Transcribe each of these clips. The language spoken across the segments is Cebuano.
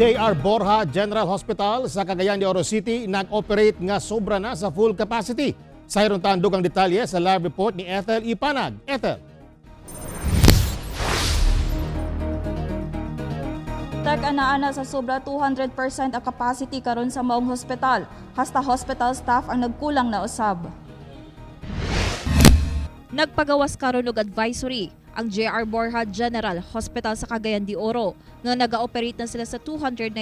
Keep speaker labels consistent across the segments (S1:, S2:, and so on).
S1: JR Borja General Hospital sa Cagayan de Oro City nag-operate nga sobra na sa full capacity. Sa tandog ang detalye sa live report ni Ethel Ipanag. Ethel.
S2: Tek ana-ana sa sobra 200% ang capacity karon sa maong hospital. Hasta hospital staff ang nagkulang na usab.
S3: Nagpagawas karon og advisory ang JR Borja General Hospital sa Cagayan de Oro nga naga-operate na sila sa 209%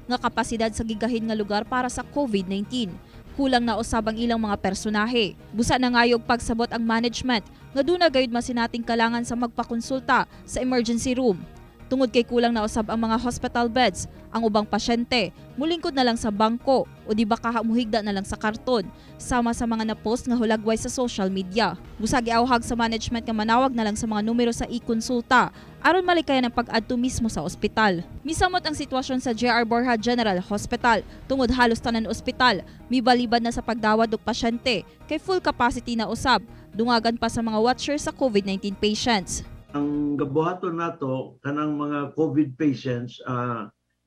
S3: nga kapasidad sa gigahin nga lugar para sa COVID-19. Kulang na usab ang ilang mga personahe. Busa na ngayog pagsabot ang management nga duna gayud masinating kalangan sa magpakonsulta sa emergency room. Tungod kay kulang na usab ang mga hospital beds, ang ubang pasyente mulingkod na lang sa bangko o di ba kahamuhigda na lang sa karton, sama sa mga na-post nga hulagway sa social media. Busa giawhag sa management nga manawag na lang sa mga numero sa e-konsulta aron malikayan ang pag-adto mismo sa ospital. Misamot ang sitwasyon sa JR Borja General Hospital tungod halos tanan ospital mibalibad na sa pagdawat og pasyente kay full capacity na usab, dungagan pa sa mga watcher sa COVID-19 patients.
S4: Ang gabuhaton nato kanang mga COVID patients,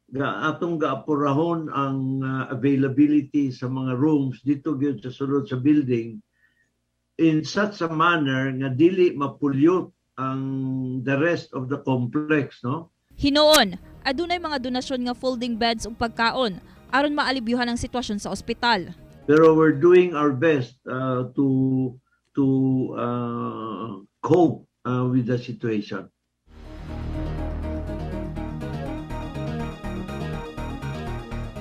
S4: ga atong gaapurahon ang availability sa mga rooms dito gyud sa sulod sa building in such a manner nga dili ma-pollute ang the rest of the complex, no?
S3: Hinuon, adunay mga donasyon nga folding beds ug pagkaon aron maalibyuhan ang sitwasyon sa ospital.
S4: Pero we're doing our best to cope with the situation.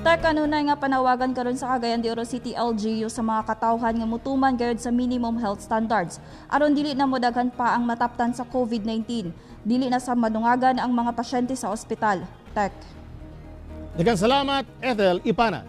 S2: Tek kanunay nga panawagan karon sa Cagayan de Oro City LGU sa mga katawhan nga mutuman gayud sa minimum health standards aron dili na modaghan pa ang mataptan sa COVID-19. Dili na sa madungagan ang mga pasyente sa ospital. Tek.
S1: Daghang salamat, Ethel Ipanag.